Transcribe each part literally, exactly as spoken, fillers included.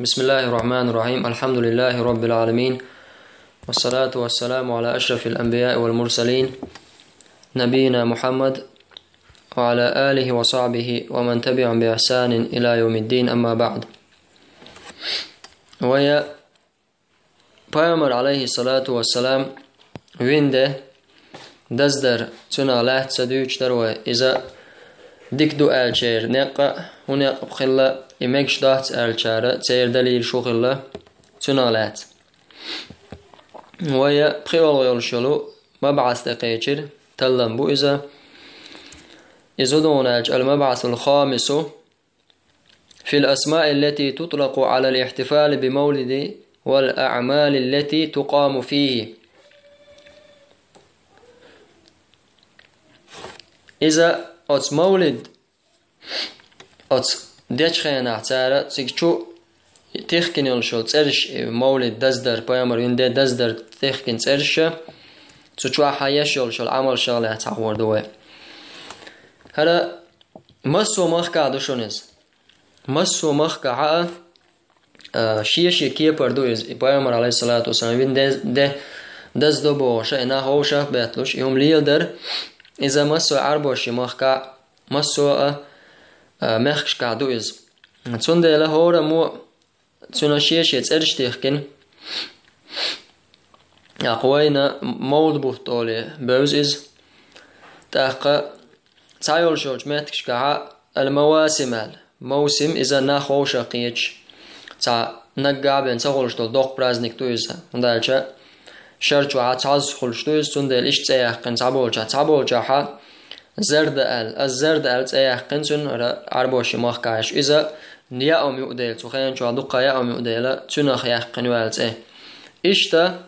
بسم الله الرحمن الرحيم. الحمد لله رب العالمين. والصلاة والسلام على أشرف الأنبياء والمرسلين، نبينا محمد وعلى آله وصحبه ومن تبعهم بإحسان إلى يوم الدين، أما بعد. Вай Пайхамар, алейхиссалату вассалам, вин де даздар цунах лаьцна дуьйцуш дара вай. Иза дика ду аьллачеран некъ а, хӀун некъ а хилла, и мегаш доц аьллачара церан далилаш хӀун хилла, цунах лаьцна. Вай пхоьалгӀа йолуш йолу мабхьас тӀе кхечира, таллам бу иза. Иза хӀун ду аьлча, المبحث الخامس في الأسماء التي تطلق على الاحتفال بمولد والأعمال التي تقام فيه. Иза оцу мовлид, оцу дечу хенахь цара цига чу тихкина йолуш йолу цӀераш, и мовлид даздар, пайхамар вин де даздар тихкина цӀераш, цу чохь еш йолуш йолу Ӏамалшах лаьцна хьахор ду вай. ХӀара массо а махкахь ду шуна иза. Массо а махкахь а, а, шен-шен кепара ду иза. И пайхамар, алейхиссалату вассалам, вин де, де даздо бохуш, и нах вовшах а бетталуш, и хӀума леладар, иза массо а Ӏарбоши махкахь, массо а, а, мехкашкахь ду иза. Цундела хӀораммо цуьнан шен-шен цӀераш тихкина. ТӀаккха вайна мовлид бутт олий бевза иза. ТӀаккха цхьа йолуш йолчу меттигашкахьа ал-мавасим аьлла. Мавсим иза нах вовшах кхеташ. Цхьа наггахь бен ца хуьлуш долу доккха праздник ду иза. ХӀунда аьлча шар чохь цхьазза хуьлуш ду иза, цундела иштта цӀе яьккхина цхьаболчохь. Цхьаболчохь зарда аьлла, аз зарда аьлла цӀе яьккхина цуьнан, ара Ӏарбоши махкахь еш. Иза яа хӀума юа дела, цу хенан чохь дуккха яа хӀума юа дела, цуьнах яьккхина ю аьлла цӀе. Иштта,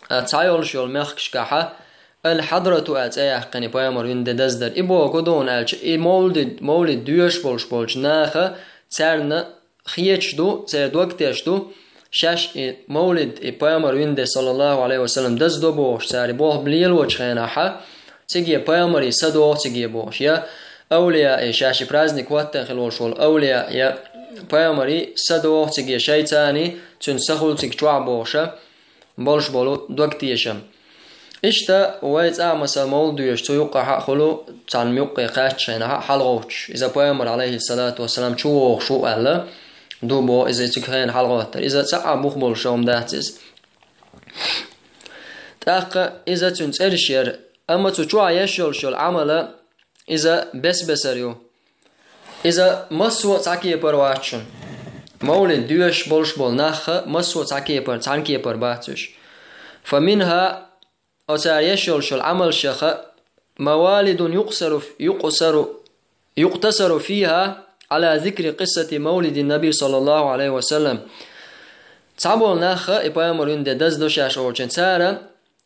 а, цхьа йолуш йолу мехкашкахьа ал-Хьадрату аьлла цӀе яьккхина и пайхамар вин де даздар. И боху хӀун ду аьлча, и мовлид, мовлид доьшуш болуш болчу наха царна хеташ ду, церан дог теш ду, шаьш и мовлид, и пайхамар вин де, саллаллаху алейхи ва саллам, даздо бохуш, цара и болх лелочу хенахьа, циге пайхамаре са доху циге бохуш, я авлияэ, шаьш и праздник хӀоттийна хила волуш волу авлияэ, я пайхамаре са доху циге, шайца цуьнан са хуьлу цига чохь бохуша, болуш болу дог тешам. Иштта вай цӀа а масал мовлид доьшу, цу юккъехь а хуьлу, цхьана юккъе кхаьчча хенахь а хьалагӀовттуш. Иза пайхамар, алейхиссалату вассалам, чу вогӀуш ву аьлла, ду боху иза цига хенахь хьалагӀоттар. Иза цхьа а бух болуш хӀума дац иза. ТӀаккха иза цуьнан цӀераш яра, амма цу чохь еш йолуш йолу Ӏамала иза бес-бесар ю. Иза массо а цхьа кепара вац шуна. Мовлид доьшуш болуш болу нахха массо а цхьа кепара, цхьана кепара бац уьш. Фа минха, оцара еш йолуш йолу Ӏамалшаха, мавалидун юкъсару, юкъсару, юкътасару фиха ала зикри къиссати мавлидин наби, саллаллаху алейхи ва саллам. Цхьаболу нахха, и пайхамар вин де даздо шаьш олучун, цара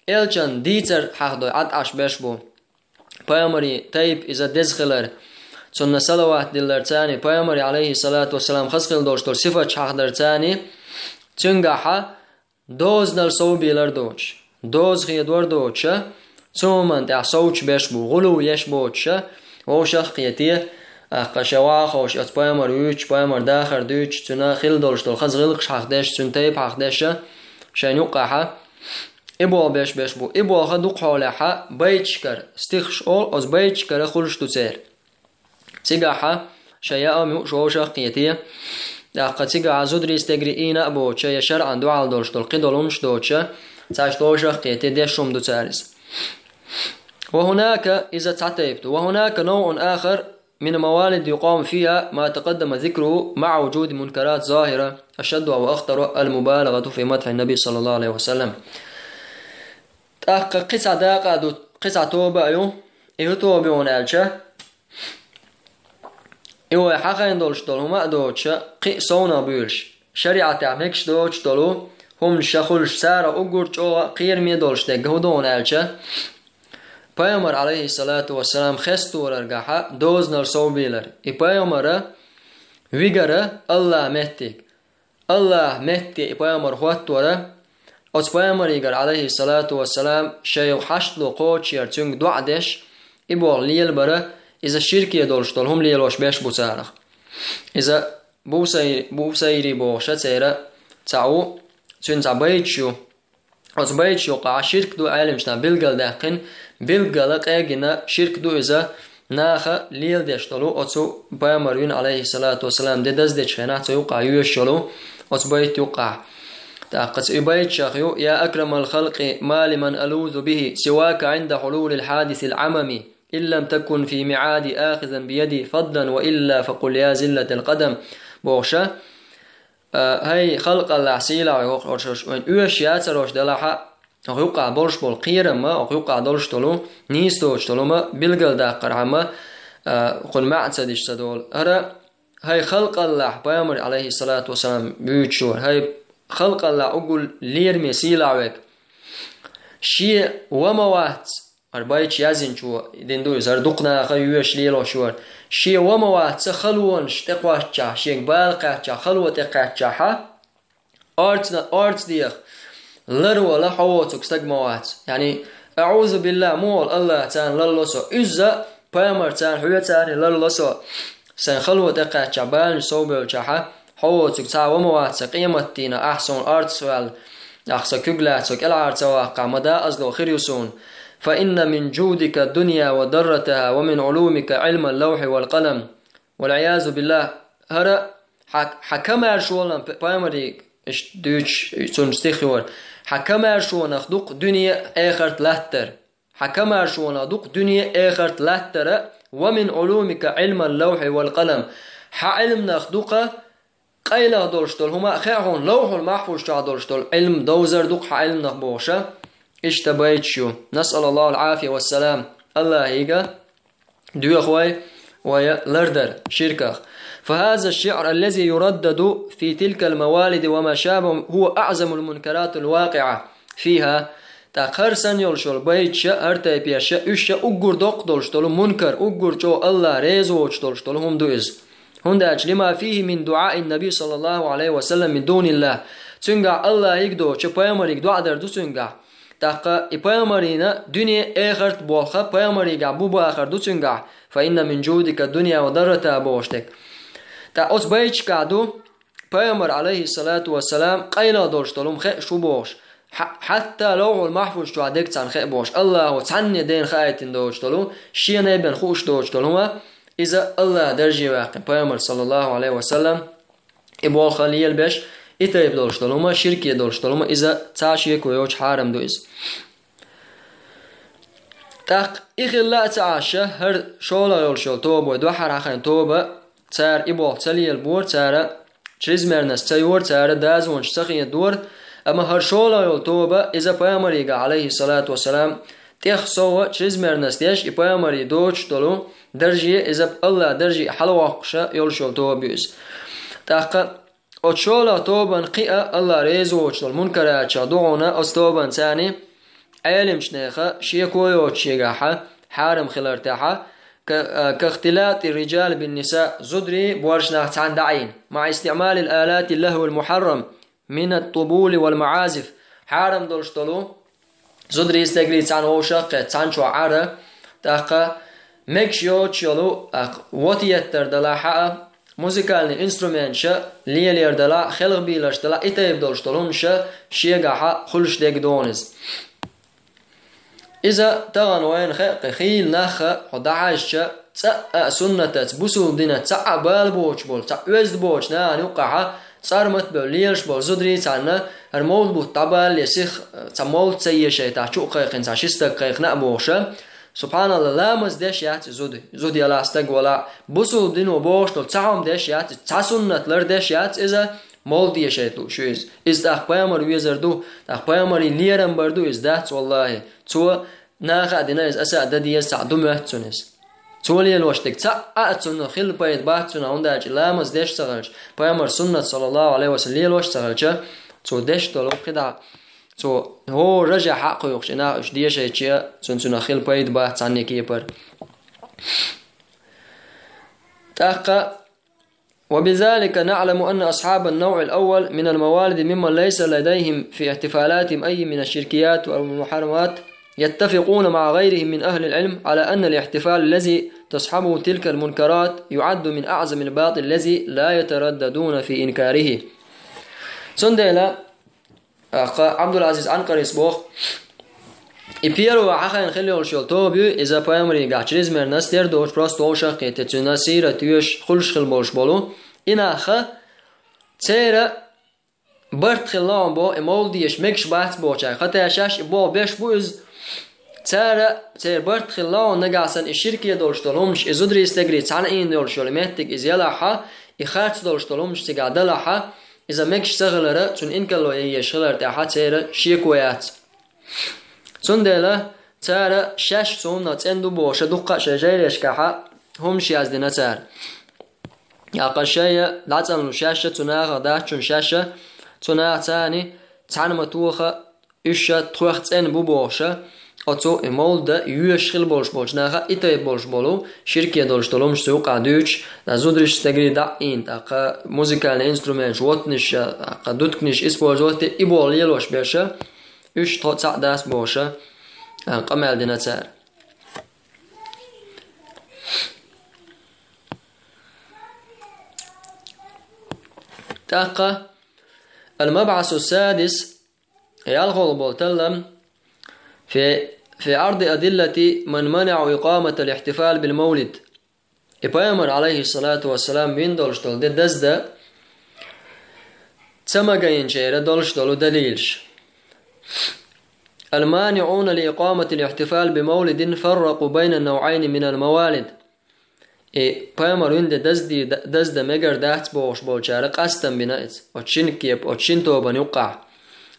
элчан дийцар хьахдой, Ӏад Ӏаш беш бу. Пайхамари тайп иза деза хилар, цунна салават диллар царни, пайхамари, алейхиссалату вассалам, хаза хила долуш долу сифаташ хьахдар царни, цуьнгахьа дозанал совбийлар доцуш, доза хедор доцуша, цу хӀуманна тӀехь совчу беш бу, гӀулув еш боцуша, вовшах а кхете, аккха шайн ваховш оцу пайхамар вуьйцуш, пайхамар дахар дуьйцуш, цуьнан хила долуш долу хаза гӀиллакхаш хьахдеш, цуьнан тайп хьахдеша, шайн юккъахьа, и болх беш беш бу. И болха дукха хьолехьа байташкара, стихаш олу, оцу байташкара хуьлуш ду церан. Цигахьа шайн яа хӀума юуш вовшах а кхете, тӀаккха цигахьа зударий стегарий ийна а боцуша, я шаръан дуьхьал долуш долу кхидолу хӀумнаш доцуша, цаьш вовшах а кхете, деш хӀума ду цара иза. Ва хӀунака, иза цхьа тайп ду. Ва хӀунака навъун ахар мин мавалид юкъаму фиха ма такъаддама зикруху маъа вуджуди мункарат захира, ашаддуха ва ахтару ал-мубалагъату фи мадхи наби, саллаллаху алейхи ва саллам. ТӀаккха кхин цхьа дакъа а ду, кхин цхьа тоба а ю, и хӀун тоба ю аьлча, и вай хьахайна долуш долу хӀума а доцуша, кхин а совнах буьйлуш, шариӀатехь мегаш доцуш долу хӀуманаш ша хуьлуш, царах уггар чӀогӀа кхераме долуш дерг хӀун ду аьлча, пайхамар, алейхиссалату вассалам, хесталаргахьа дозанал совбийлар. И пайхамара вигара Аллахь меттиг. Аллахь метте и пайхамар хӀоттора, оцу пайхамаригара, алейхиссалату вассалам, шайн хьаштло кхочушъяр, цуьнга доӀа деш, и болх лелабара, иза ширке долуш долу хӀума лелош беш бу царах. Иза Бусай-, Бусайри бохуш церан цхьа ву, цуьнан цхьа байташ ю. Оцу байташ юкъахь ширк ду Ӏеламнаха билгалдаьккхина, билггала къегина ширк ду иза, наха леладеш долу оцу пайхамар вина, алейхиссалату вассалам, де даздечу хенахь цу юкъахь йоьшуш йолу оцу байт юкъахь. ТӀаккха цу и байташах ю: «Я акрамал халкъи, ма лиман алузу бихи, сивака гӀинда хьулулил хьадисил Ӏамами». «إن لم تكن في معادي آخذا بيدي فضلا وإلا فقل يا زلة القدم», бохуша. А, хӀай халкъаллахь сийлахь вай хӀокху хӀорш вайн оьшуш яцарош делахьа, хӀокху юкъахь болуш болу кхерам ма, хӀокху юкъахь долуш долу нийса доцуш долу ма билгалдаккхархьама, а, кхуьнан маьӀна ца диш ца долу. ХӀара хӀай халкъаллахь пайхамар, алейхиссалату вассалам, буьйцуш вара, хӀай халкъаллахь уггул лераме сийлахь вайга. Шен ва ма вац, хӀара байташ яздинчо дина ду иза, хӀара дукха наха йоьшуш лелош вара. Шен ва ма вац халонаш тӀекхоьччахь, шега бала кхаьччахь, хало тӀекхаьччахьа, орца, орца деха, ларвала хьо воцург стаг ма вац. Яъни, аӀузу биллахь, муха волу Аллах царна ларло со. Изза пайхамар царна хьоьцарий ларло со. Сайн хало тӀекхаьччахь, баланаш совбевллачахьа, хьо воцург цхьа ва ма вац сан къематдийнахь, ахь суна орцахваьлла, ахь сан куьг лаьцна кӀелхьара ца ваккхахь, ма декъазло хир ю суна. «Фа инна мин жудика дунья ва дарратаха, ва мин Ӏулумика Ӏилмал лавхьи вал къалам». Вал Ӏиязу биллахь, хӀара хьан, хьан комаьршонан, п-, пайхамаре иштта дуьйцуш, цуьнан стих ю хӀара. Хьан комаьршонах ду-кх дуьне а, эхарт а латтар. Хьан комаьршонах ду-кх дуьне а, эхарт а латтара, «ва мин Ӏулумика Ӏилмал лавхьи вал къалам». Хьан Ӏилманах ду-кх къайлаха долуш долу хӀума а, хаа хьуна, Лавхьул Махьфуз чохь долуш долу Ӏилма довзар ду-кх хьан Ӏилманах бохуша. Иштта байташ ю. Насъалаллахул Ӏафия вассалам. Аллахьига доьху вай, вай лардар ширках. «Фа хаза шиър аллази юраддаду фи тилкал мавалиди ва ма шабаху хува аъзамул мункаратул вакъиа фиха». ТӀаккха хӀара санна йолуш йолу байташа, хӀара тайпеша, уьш ша уггар доккха долуш долу мункар, уггар чӀогӀа Аллах реза воцуш долуш долу хӀума ду иза. ХӀунда аьлча, «лима фихи мин дуӀаин наби саллаллаху Ӏалайхи ва саллам мин дуниллах». Цуьнгахь Аллахьига доцучу пайхамарига доӀа дар ду цуьнгахь. ТӀаккха и пайхамарина дуьне а, эхарт а болх пайхамаригахь бу бахар ду цуьнгахь, «фа инна мин жудика дунья ва дарратаха» бохуш дерг. ТӀаккха оцу байташкахь ду, пайхамар, алейхиссалату вассалам, къайлаха долуш долу хӀума хууш ву бохуш. Хьа-, хьатта Лавхьул Махьфуз чохь дерг царна хууш ву бохуш. Аллахо цхьанне дена хаийтина доцуш долу, шена бен хууш доцуш долу хӀума, иза Аллах дарже ваьккхина пайхамар, саллаллаху Ӏалайхи ва саллам. И болх лелабеш, и тайпа долуш долу хӀума, ширке долуш долу хӀума, иза цхьа шеко йоцуш хьарам ду иза. ТӀаккха и хилла а ца Ӏаш, хӀара шолгӀа йолуш йолу тоба, вай дуьххьара хьахийна тоба, цара и болх ца лелабора, цара чрезмерность ца йора, цара дозанаш ца хедора, амма хӀара шолгӀа йолу тоба, иза пайхамаригахь, алейхиссалату вассалам, тӀех совгӀа чрезмерность деш, и пайхамаре доцуш долу дарже, иза Аллах дарже хьалавоккхуш йолуш йолу тоба ю иза. ТӀаккха оцу шолгӀа тобанна кхин а Аллах реза воцуш долу мункаратех ду хьуна, оцу тобанна царна Ӏеламчу нехан шеко йоцуш шегахь хьарам хилар тӀехь, ка-, а, кахтилати риджал бин ниса, зударий боьрша нах цхьаьна даӀийна, маӀа истиӀмалил алатил лахвил мухьаррам, минат тубули вал маӀазиф, хьарам долуш долу зударий стегарий цхьаьна вовшах а кхетта, цхьаьна чохь Ӏара, тӀаккха мегаш йоцуш йолу, тӀаккха вот еттар далахь а, музыкальный инструменташ лелаяр далахь а, хелхабийларш далахь а, и тайпа долуш долу хӀуманаш шегахь хуьлуш дерг ду хьуна иза. Иза тахана вайна хаа кхин хийла нах а, хьо дӀахьаьжча, цкъа а суннатаца, бусулба динаца цхьа а бала боцуш болу, цхьа а оьзда боцуш нахана юккъахь цӀармат а бевлла лелаш болу зударий цхьаьна, хӀара мовлид бутт дӀабалале сиха цхьа мовлид ца ешайтахь, чу а кхайкхина цхьа ши стаг кхайкхина а бохуша. Субханалла, ламаз деш яц и зуда, зуда ялахь, стаг валахь, бусулба дино бохуш долу цхьа хӀума деш яц, цхьа суннат лардеш яц иза, мовлид ешайта лууш ю иза. Иза тӀаккха пайхамар везар ду, тӀаккха пайхамаран лерам бар ду иза, дац, валлахӀи. Цо наха а дина иза, аса а дан деза, цхьа а ду моьтту цунна иза. Цо лелош дерг цхьа а цунна хила пайда бац цунах, хӀунда аьлча ламаз деш ца хилча, пайхамар суннат, саллаллаху Ӏалайхи ва саллам, лелош ца хилча, цо деш долу кхидӀа, цо хӀора рожехь а кхойкхуш, и нах уьш дешайча, цунна цунах хила пайда бац цхьанне кепара. ТӀаккха وبذلك نعلم أن أصحاب النوع الأول من الموالد ممن ليس لديهم في احتفالاتهم أي من الشركيات والمحرمات يتفقون مع غيرهم من أهل العلم على أن الاحتفال الذي تصحبه تلك المنكرات يعد من أعظم الباطل الذي لا يترددون في إنكاره. Цундела, аха, Абдул-Азиз Анкарис боху, и первый хьахайна хила йолуш йолу тоба ю, иза пайхамаригахь чрезмерность дер доцуш, просто вовшахкхетта, цуьнан сийрат йоьш, хуьлуш хила болуш болу. И нах, церан барт хилла ма боху, и мовлид деша мегаш бац бохучаьрга, хатта шаьш и боху беш бу иза. Цара, церан барт хилла ма, нагахь санна и ширке долуш долу хӀуманаш, и зударий стегарий цхьаьна ийна йолуш йолу меттиг иза ялахьа, и харц долуш долу хӀуманаш цигахь далахьа, иза мегаш ца хилара, цунна инкарло еш хилар тӀехьа церан шеко яц. Цундела цара шаьш цунна цӀена ду бохуша дуккха а шайн жайрешкахьа хӀуманаш яздина цара. Аккха шайна дӀацӀанлуш шаьш а, цу нахах дац шуна шаьш а, цу наха царна цхьаьна ма тоха, уьш а тхох цӀена бу бохуша, оцу и мовлид йоьшуш хила болуш болчу наха и тайпа болуш болу, ширке долуш долу хӀуманаш цу юкъахь дуьйцуш, ткъа зударий стегарий дӀа а ийна, тӀаккха музыкальный инструменташ, воттанаш, тӀаккха дудканаш использовать, и болу лелош берша, уьш тхо цхьаъ дац бохуша, а, къамел дина цара. ТӀаккха المبحث السادس, ялхолгӀа болу таллам, في، في عرض أدلة من منع إقامة الاحتفال بالمولد. И пайхамар, алейхиссалату вассалам, вина долуш долу де даздан ца магийначеран долуш долу далилаш. المانعون لإقامة الاحتفال بمولد فرقوا بين نوعين من الموالد. И пайхамар вина де дазди-, даздан мегар дац бохуш болчара къастам бина иза. Оцу шина кепа, оцу шина тобана юккъахь.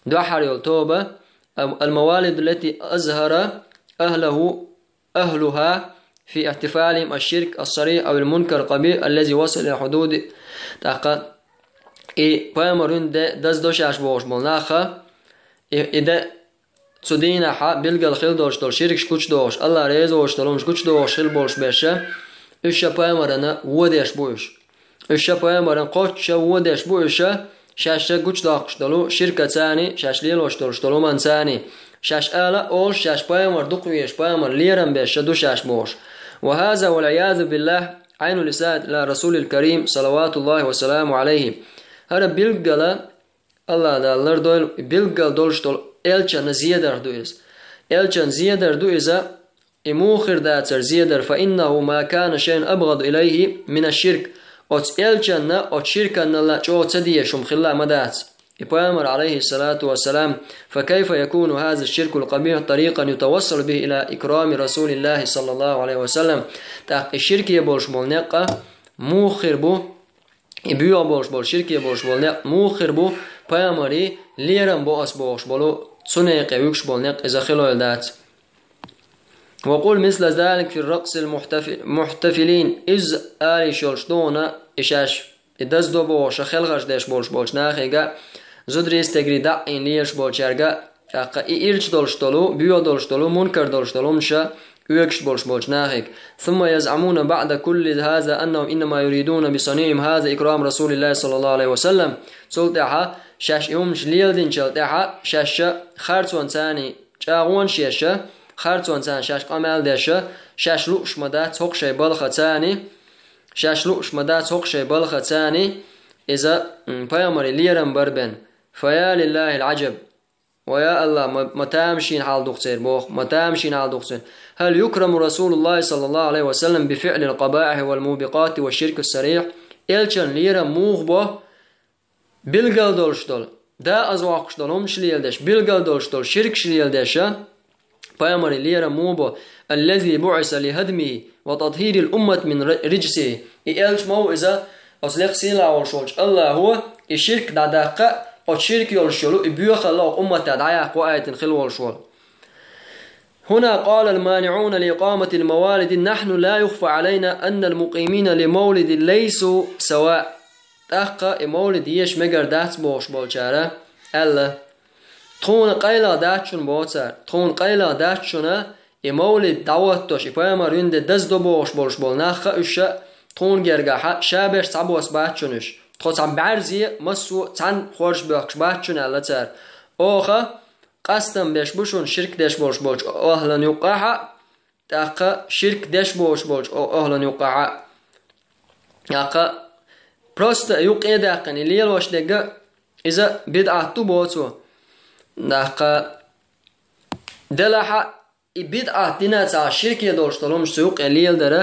Дуьххьара йолу тоба, ам-, الموالد التي أظهر أهله، أهلها في احتفالهم الشرك الصريح أو المنكر القبيح الذي وصل إلى حدود. ТӀаккха и пайхамар вина де даздо шаьш бохуш болу наха, и, и де цу дийнахьа билггал хила долуш долу ширкаш гучудохуш, Аллах реза воцуш долу хӀуманаш гучудохуш хила болуш берша, уьш ша пайхамарана вон деш бу уьш. Уьш ша пайхамаран кхоччуша вон деш бу уьш ша, шаьш ша гучудоккхуш долу ширкаца а, шаьш лелош долуш долу хӀуманца а. Шаьш ала а олуш, шаьш пайхамар дукха везаш, пайхамар лерам беш ша ду шаьш бохуш. وهذا والعياذ بالله عين الإساءة إلى رسول الكريم صلوات الله وسلامه عليه. ХӀара билггала Аллах Дала лардойла, билггал долуш долу элчанна зедар ду иза. Элчанна зедар ду иза, и муха хир дацара зедар, فإنه ما كان شيء أبغض إليه من الشرك. Оцу элчанна, оцу ширканналла чӀогӀа ца дезаш хӀума хилла ма дац. И пайхамар, алейхиссалату вассалам, فكيف يكون هذا الشرك القبيح طريقا يتوصل به إلى إكرام رسول الله صلى الله عليه وسلم؟ ТӀаккха и ширке болуш болу некъ муха хир бу? И боьха болуш болу, ширке болуш болу некъ муха хир бу, пайхамаран лерам бо ас бохуш болу, цу некъе вуьгуш болу некъ иза хилойла дац. وقل مثل ذلك في رقص المحتف-، المحتفلين. Иза ала йиш йолуш ду хьуна, и шаьш, и даздо бохуша хелхарш деш болуш болчу нахега, зударий стегарий дӀа а ийна лелаш болчаьрга, тӀаккха и ирча долуш долу, боьха долуш долу, мункар долуш долу хӀуманаш оьгуш болуш болчу нахега. ثم يزعمون بعد كل هذا أنهم إنما يريدون بصنيعهم هذا إكرام رسول الله صلى الله عليه وسلم. Цул тӀаьхьа шаьш и хӀуманаш леладинчул тӀаьхьа шаьш ша харцонца а чӀагӀонаш еш ша, харцонца а шаьш къамел деш ша, шаьш лууш ма дац хӀокху шайн балхаца а, шаьш лууш ма дац хӀокху шайн балхаца а, иза, м, пайхамаран лерам бар бен. فيا لله العجب. Ва я Аллах, ма, ма тамашийна хьал ду-кх церан боху, ма тамашийна хьал ду-кх церан. هل يكرم رسول الله صلى الله عليه وسلم بفعل القبائح والموبقات والشرك الصريح؟ Элчан лерам муха бо, билггал долуш долу, дакъаза воккхуш долу хӀуманаш леладеш, билггал долуш долу ширкаш леладеш, пайхамаран лерам муха бо, الذي بعث لهدمه وتطهير الأمة من ر-، رجسه. И элча ма ву иза, оцу лекха сийлахь волуш волчу Аллахо и ширк дӀадаккха, оцу ширк йолуш йолу и боьхалла оцу умматах дӀаяккха ваийтина хила волуш волу. هنا قال المانعون لإقامة الموالد: نحن لا يخفى علينا أن المقيمين لمولد ليسوا سواء. ТӀаккха и мовлид еша мегар дац бохуш болчара аьлла: «Тхуна къайлагӀа дац шуна, — боху цара, — тхуна къайлагӀа дац шуна, и мовлид дӀахӀоттош, и пайхамар вина де даздо бохуш болуш болу нах а, уьш а тхуна гергахьа ша берш цхьабосса бац шуна уьш. Тхо цхьа бӀаьрзе массо а цхьаьна хоржа боьхкуш бац шуна», — аьлла цара. Оха къастам беш бу шуна ширк деш болуш болчу охӀлан юккъахьа, тӀаккха ширк деш болуш болчу охӀлан юккъахьа. ТӀаккха просто юккъе даьккхина и лелош дерг иза бидӀат ду боху цо. ТӀаккха делахьа и бидӀат дина цхьа ширке долуш долу хӀумаш цу юккъе леладара,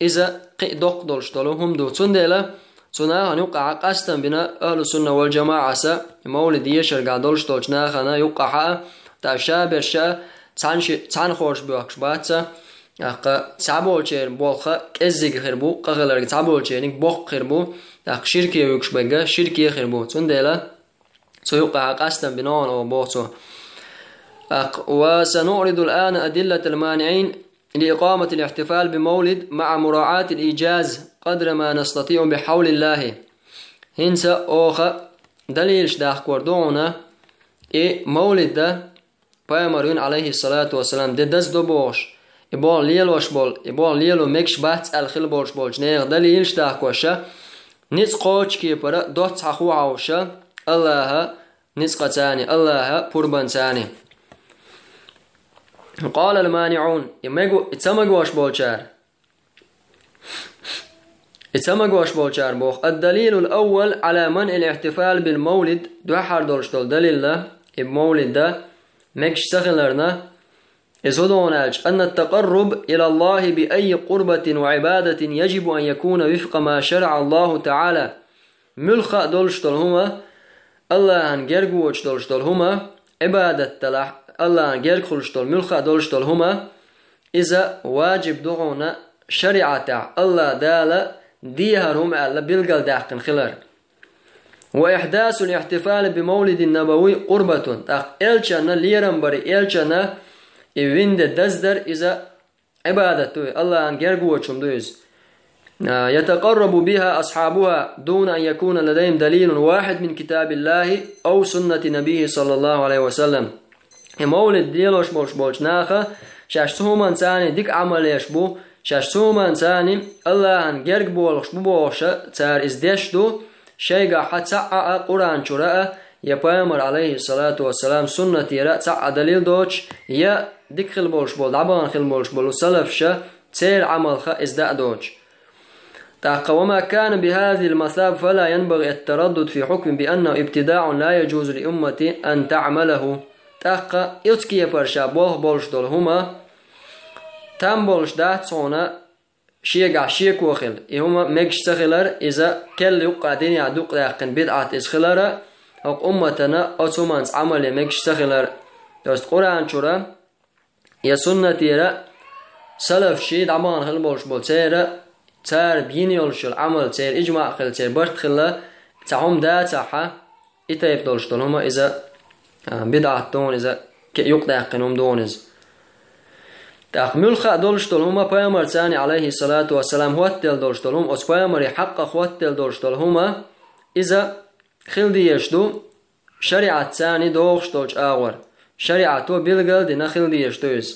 иза кхин а доккха долуш долу хӀума ду. Цундела цу нахана юккъахьа къастам бина ахӀлу сунна вал джамаӀаса, и мовлид ешаргахь долуш долчу нахана юккъахьа, тӀаккха шаберш а цхьана ши-, цхьана хорша боьхкуш бац, тӀаккха цхьаболчеран болх кӀеззиг хир бу, къахиларг цхьаболчерниг боккха хир бу, тӀаккха ширке вуьгуш берг ширке хир бу. Цундела цу юккъахьа къастам бина ван оха боху цо. ТӀаккха: «وسنعرض الآن أدلة المانعين لإقامة الاحتفال بمولد مع مراعاة الإيجاز قدر ما نستطيع بحول الله». ХӀинца оха далилаш дахкор ду хьуна, и мовлид да, пайхамар вина, алейхиссалату вассалам, де даза до бохуш, и болх лелош болу, и болх лело мегаш бац аьлла хила болуш болчу нехан далилаш дахкоша, ницкъ кхочу кепара доцца хьахо хьовша, Аллаха ницкъа царни, Аллаха пурбан царни. قال المانعون, и мегу-, и ца магош болчара. И ца магош болчара боху: «الدليل الأول على منع الاحتفال بالمولد», дуьххьара долуш долу далилла, и мовлид да, мегаш ца хиларна, иза хӀун ду аьлча: «أن التقرب إلى الله بأي قربة وعبادة يجب أن يكون وفق ما شرع الله تعالى». Муьлхха а долуш долу хӀума, Аллахьан герга воцуш долуш долу хӀума, Ӏибадат далахь, Аллахьан герга хуьлуш долу, муьлхха а долуш долу хӀума, иза ваджиб ду хьуна шариӀатехь, Аллах Дала дехар хӀума аьлла билгалдаьккхина хилар. «وإحداث الاحتفال بمولد النبوي قربة», тӀаккха элчанна лерам бари, элчанна и вин де даздар, иза Ӏибадат ду, Аллахьан герга воцуш хӀума ду иза. А, «يتقرب بها أصحابها دون أن يكون لديهم دليل واحد من كتاب الله أو سنة نبيه صلى الله عليه وسلم». И мовлид лелош болуш болчу наха, шаьш цу хӀуманца дика Ӏамал еш бу, шаьш цу хӀуманца Аллахьан герга болуш бу бохуша, цара иза деш ду, шайгахьа цхьаъ а Къуръан чура а, я пайхамар, алейхиссалату вассалам, суннатера а цхьаъ а далил доцуш, я дика хила болуш болу, дӀабахана хила болуш болу салафша, церан Ӏамалха иза даа доцуш. ТӀаккха: «وما كان بهذه المثابة فلا ينبغي التردد في حكم بأنه ابتداع لا يجوز لأمة أن تعمله». ТӀаккха оцу кепара ша болх болуш долу хӀума, там болуш дац хьуна, шегахь шеко хила, и хӀума мегаш ца хилар, иза керла юккъа динехь дукъадаьккхина бидӀат иза хилара, хӀокху умматана оцу хӀуманца Ӏамал ян мегаш ца хилар. То есть Къуръан чура, я суннатера, салафший дӀабахана хила болуш болу церан, цара бина йолуш йолу Ӏамал, церан ижмаъ хила, церан барт хила, цхьа хӀума дацахьа, и тайпа долуш долу хӀума иза, а, бидӀат ду хьуна иза, ке-, юкъадаьккхина хӀума ду хьуна иза. ТӀаккха муьлхха а долуш долу хӀума пайхамарца, алейхиссалату вассалам, хӀоттаделла долуш долу хӀума, оцу пайхамаре хьакъа хӀоттаделла долуш долу хӀума, иза хила дезаш ду шариӀатца догӀуш долчу агӀор. ШариӀато билгал дина хила дезаш ду иза.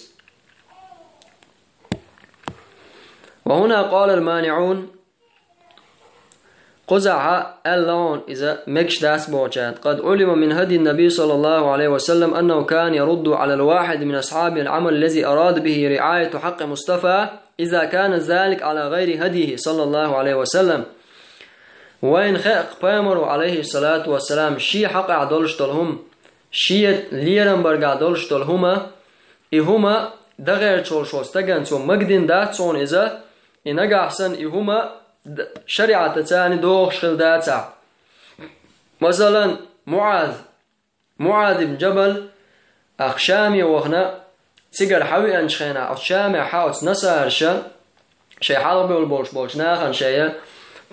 «وهنا قال المانعون», кхузахьа аьлла хьуна иза мегаш дац бохучара: «قد علم من هدي النبي صلى الله عليه وسلم أنه كان يرد على الواحد من أصحابه العمل الذي أراد به رعاية حق مصطفى إذا كان ذلك على غير هديه صلى الله عليه وسلم». Вайна хаьа-кх пайхамаро, алейхиссалату вассалам, шен хьакъехь долуш долу хӀума, шен лерам баргахь долуш долу хӀума, и хӀума дагӀерчу волуш волу стагана цо магадина дац хьуна иза, и нагахь санна и хӀума д-, шариӀатаца догӀуш хила дацахь. Масалан, МуӀаз, МуӀаз ибн Джабал, ахь Шаме вахана, цигара хьавеанчу хенахь, оцу Шамехь оцу насараша, шайн хьалхабевлла болуш болчу нахана шайн,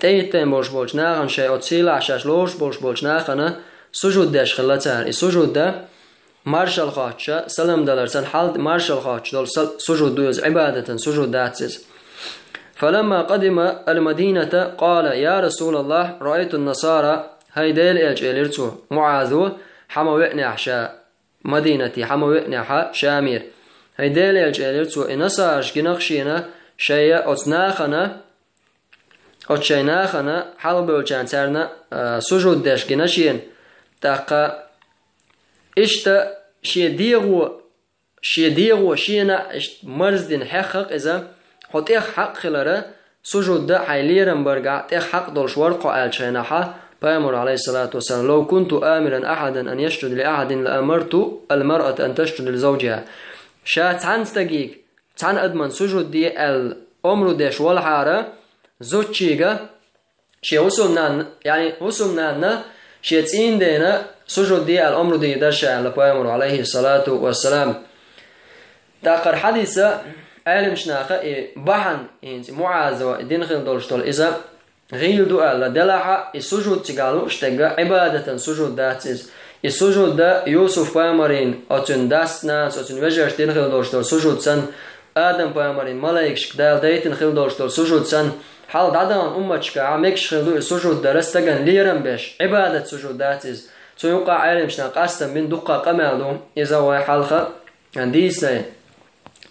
тӀехӀиттийна болуш болчу нахана шайн, оцу сийлахь шаьш лоруш болуш болчу нахана сужуд деш хилла цара. И сужуд дан маршалла хоттуш, салам далар санна хьал маршалла хоттуш долу са-, сужуд ду иза, Ӏибадатан сужуд дац иза. «فلما قدم المدينة قال: يا رسول الله، رأيت النصارى». «ХӀай Делан элча», — элира цо, МуӀазо, хьа ма веанехь ша, Мадинате хьа ма веанехьа Шамера. «ХӀай Делан элча», — элира цо, — «и насараш гина-кх шена, шайн оцу нахана, оцу шайн нахана, хьалхабевллачарна царна, а, сужуд деш гина шена». ТӀаккха иштта шен дегӀо, шен дегӀо шена иштта марздина хьеххакх иза, хьо тӀех хьакъ хилара, сужуд дан хьайн лерам баргахь тӀех хьакъ долуш вара хьо аьллачу хенахьа, пайхамар, алейхиссалату вассалам: «Лав кунту амиран ахадан ан ясджуда ли ахадин ла амарту ал маръата ан тасджуда ли завджиха». Ша цхьана стаге, цхьана адаман сужуд де аьлла омру деш валахьара, зудчига шен хӀусамнанна, яъни хӀусамнанна шен цӀийнан дена сужуд де аьлла омру дийр дара ша аьлла пайхамаро, алейхиссалату вассалам. ТӀаккха хӀара хьадиса Ӏеламчу наха и бахьана, хӀинца МуӀазо и дина хила долуш долу иза гӀийла ду аьлла, делахьа и сужуд цигахь лууш дерг Ӏибадатан сужуд дац иза. И сужуд дан Юсуф-пайхамарийн, оцуьнан дас-нанас, оцуьнан вежарша дина хила долуш долу сужуд санна, Адам-пайхамарийн малайкашка Дала дайтина хила долуш долу сужуд санна, хьалха дӀадаханчу умматашкахь мегаш хила ду и сужуд дар стагана лерам беш, Ӏибадат сужуд дац иза. Цу юкъахь Ӏеламчу наха къастам бина дуккха къамел ду, иза вай хьалха дийцинарг.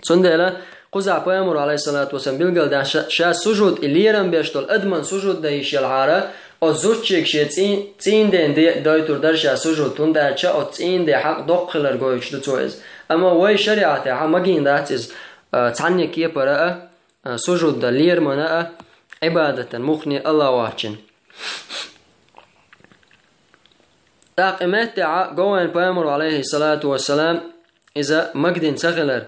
Цундела кхузахь пайхамаро, алейхиссалату вассалам, билгалдаьхна ша, ша сужуд и лерам беш долу адаман сужуд дан йиш ялахьара, оцу зудчига шен цӀий-, цӀийнан дена де-, дойтур дара ша сужуд, хӀунда аьлча оцу цӀийнан ден хьакъ доккха хилар гойтуш ду цо иза. Амма вай шариӀатехь магийна дац иза, а, цхьанне кепара а, а, сужуд дан лерамана а, Ӏибадатан муххале Аллах воцчунна. ТӀаккха и меттехь говайн пайхамаро, алейхиссалату вассалам, иза магийна ца хилар.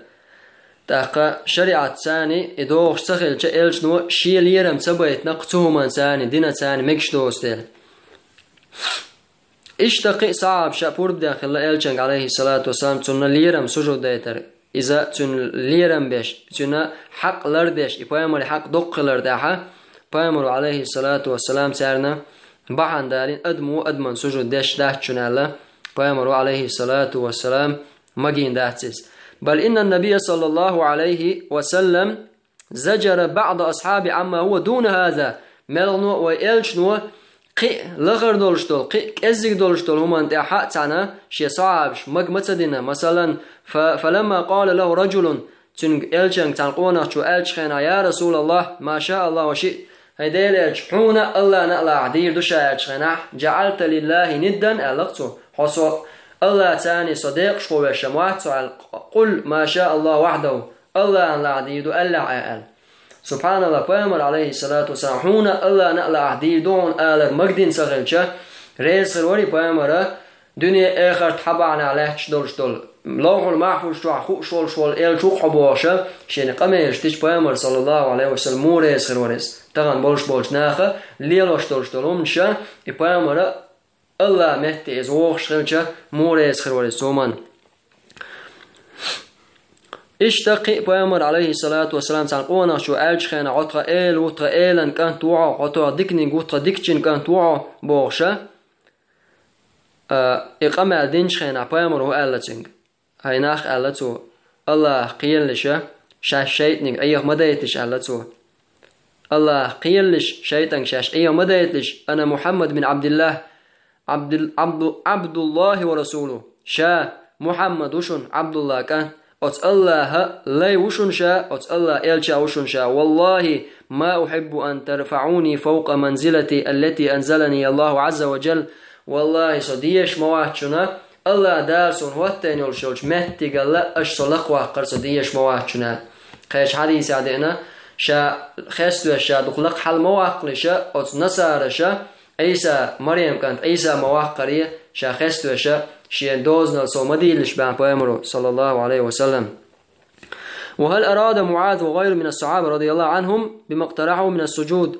ТӀаккха шариӀатца и догӀуш ца хилча, элчано шен лерам ца байтина кху цу хӀуманца, динца мегаш доцу дела. Иштта кхин а сахьабаша пурба дехна хилла элчанга, алейхиссалату вассалам, цунна лерам сужуд дайтар. Иза цуьнан лерам беш, цуьнан хьакъ лардеш, и пайхамаран хьакъ доккха хилар тӀехь, пайхамаро, алейхиссалату вассалам, царна бахьана далийна, адамо адаман сужуд деш дац шуна аьлла, пайхамаро, алейхиссалату вассалам, магийна дац иза. Бал иннан набийя, саллаллаху алейхи ва саллам, заджара баъда асхьабихи амма хӀува дуна хаза, мелхо а вай элчано кхин а лахара долуш долу, кхин а кӀеззиг долуш долу хӀуманна тӀехь а цхьаьна шен сахьабаш мага ма ца дина. Масалан, фа-, фаламма къала лаху раджулун, цуьнга элчанга цхьана къонахчо аьллачу хенахь: «Я Расулаллах, ма ша Аллах ва шиът», хӀай Делан элча, хьуна Аллана а лахь дийр ду ша аьллачу хенахь, «джаъалта лиллахи ниддан», аьлла-кх цо, хьо со Аллаца со декъашхо веш ма вац хьо аьлла, «къул ма ша Аллах вахьдаху», Аллана лахь дийр ду аьллехь а аьлла. Субханаллах, пайхамар, алейхиссалату вассалам, хьуна Аллана а лахь дийр ду хьуна алар магийна ца хилча, реза хир вара и пайхамара, дуьне-эхарт хьан бахьанехь лаьтташ долуш долу, ловхьул махьфуз чохь хууш волуш волу элча ву-кх хьо бохуша, шена къамелаш дича пайхамар, саллаллаху алейхи ва саллам, муха реза хир вара иза. Тахана болуш болчу наха лелош долуш долу хӀуманаша и пайхамара Аллах метте иза вогӀуш хилча, муха реза хир вара иза цу хӀуманна. Иштта кхин а пайхамар, алейхиссалату вассалам, цхьана къонахчо аьллачу хенахь: «Хьо тхан эла ву, тхан элан кӀант ву хьо, хьо тхан диканиг ву, тхан дикачун кӀант ву хьо», бохуша, а, и къамел динчу хенахь пайхамаро хӀун аьлла цуьнга? «ХӀай нах, — аьлла цо, — Аллах кхералаш, шаьш шайтӀаниг Ӏеха ма дайталаш», — аьлла цо. «Аллах кхералаш, шайтӀанга шаьш Ӏеха ма дайталаш, ана Мухьаммад бин Абдиллах, Абдул-, Абду-, Абдуллахи ва расулу». Ша Мухьаммад ву шуна, Абдуллах кӀант, оцу Аллаха лай ву шуна ша, оцу Аллаха элча ву шуна ша. «Валлахи, ма ухьиббу ан тарфаӀуни фавкъа манзилати аллати анзалани Аллаху Ӏазза ва джалла». Валлахи, со дезаш ма вац шуна, Аллах Дала суна хӀоттийна йолуш йолчу меттигалла аша со лакхаваккхар со дезаш ма вац шуна. Кхечу хьадисехь деана, ша хеставеш ша дукха лакха хьала ма ваккхалиша, оцу насараша, Ӏийса, Марем кӀант Ӏийса ма ваккхаре, ша хеставеша, шен дозанал сов ма дийлалаш баьхна пайхамаро, саллаллаху алейхи ва саллам. وهل أراد معاذ وغيره من الصحابة رضي الله عنهم بما اقترحه من السجود؟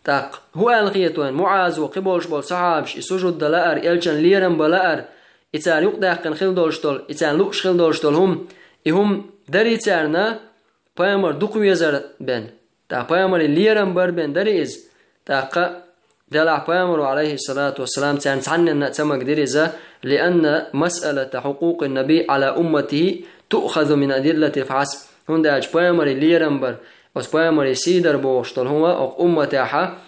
ТӀаккха хӀун аьлла хета вайна, МуӀазо, кхин болуш болу сахьабаш и сужуд дан лаар, элчан лерам бан лаар, и цара юкъадаьккхина хила долуш долу, и царна лууш хила долуш долу хӀума, и хӀума дарий царна, пайхамар дукха везар бен? ТӀаккха пайхамаран лерам бар бен дарий иза? ТӀаккха делахь пайхамаро, алейхиссалату вассалам, царна цхьанненна а ца магадира иза, لأن مسألة حقوق النبي على أمته تؤخذ من أدلته فحسب. ХӀунда аьлча пайхамаран лерам бар, оцу пайхамаран сий дар бохуш долу хӀума окху умматехьа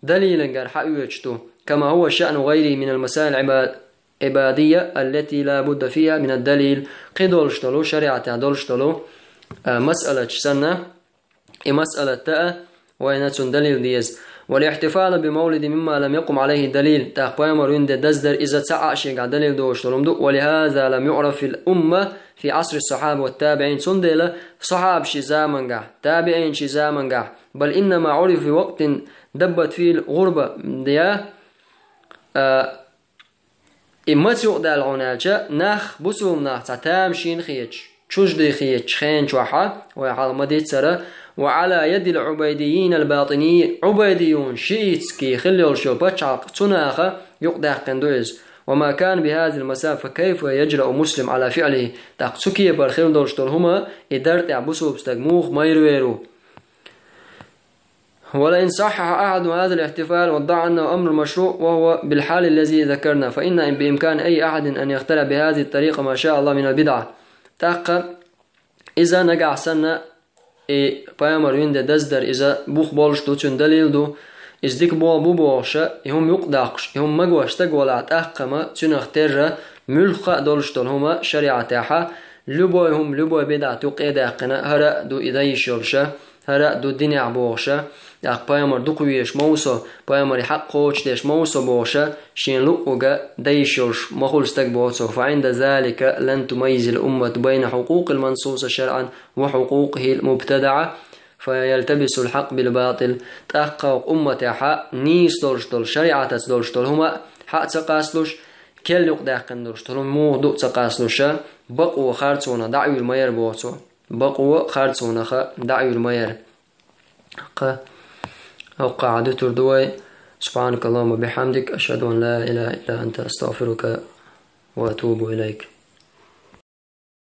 далилангара хьаоьцуш ду. كما هو شأن غيره من المسائل العبا-، العبادية التي لا بد فيها من الدليل. Кхин долуш долу, шариӀатехь долуш долу, а, масъалаташ санна, и масъалатта а вайна цунна далил деза. والاحتفال بمولد مما لم يقم عليه دليل. ТӀаккха пайхамар вина де даздар иза цхьа а шийгахь далил долуш долу хӀума ду. ولهذا لم يعرف في الأمة في عصر الصحابة والتابعين. Цундела сахьабаши замангахь, табиӀинчи замангахь, بل إنما عرف في وقت دبت فيه الغربة, я, а, И маца юкъадаьлла хьуна аьлча, нах, бусулба нах цхьа тамашийна хеташ, чуждий хеташ хенчохьа, вай хьалха ма-дийццара, وعلى يد العبيديين الباطنيين, Ӏубайдиюн, шиитский хилла йолуш йолу пачхьалкх, цу наха юкъадаьккхина ду иза. وما كان بهذه المثابة فكيف يجرؤ مسلم على فعله. ТӀаккха цу кепара хилла долуш долу хӀума, и дар тӀехь бусулба стаг муха майра вер ву? ولئن صحح أحد هذا الاحتفال وادعى أنه أمر مشروع وهو بالحال الذي ذكرنا، فإن بإمكان أي أحد أن يخترع بهذه الطريقة ما شاء الله من البدع. ТӀаккха иза нагахь санна, и пайхамар вина де даздар иза бух болуш ду, цуьнан далил ду, иза дика болу бу бохуша, и хӀума юкъадоккхуш, и хӀума магош стаг валахь, тӀаккха-м цуьнах терра, муьлхха а долуш долу хӀума шариӀатехьа, любой хӀума, любой бидӀат юккъе а даьккхина, хӀара а ду и дан йиш йолуша, хӀара а ду динехь бохуша, тӀаккха пайхамар дукха везаш ма ву со, пайхамаре хьакъ кхочушдеш ма ву со бохуша, шен луъуга дан йиш йолуш ма хуьлу стаг боху цо. فعند ذلك لن تميز الأمة بين حقوق المنصوص شرعا وحقوقه المبتدعة، فيلتبس الحق بالباطل. ТӀаккха хӀокху умматехьа нийса долуш долу, шариӀатаца долуш долу хӀума хьа а ца къасталуш, керла юкъадаьккхина долуш долу хӀума муха ду а ца къасталуша, бакъо харцонах дӀа а вуьйр ма яра боху цо. Бакъо харцонаха дӀа а вуьйр ма яра. Кха, хӀокхахь дуьтур ду вай. سبحانك اللهم وبحمدك، أشهد أن لا إله إلا أنت، أستغفرك وأتوب إليك.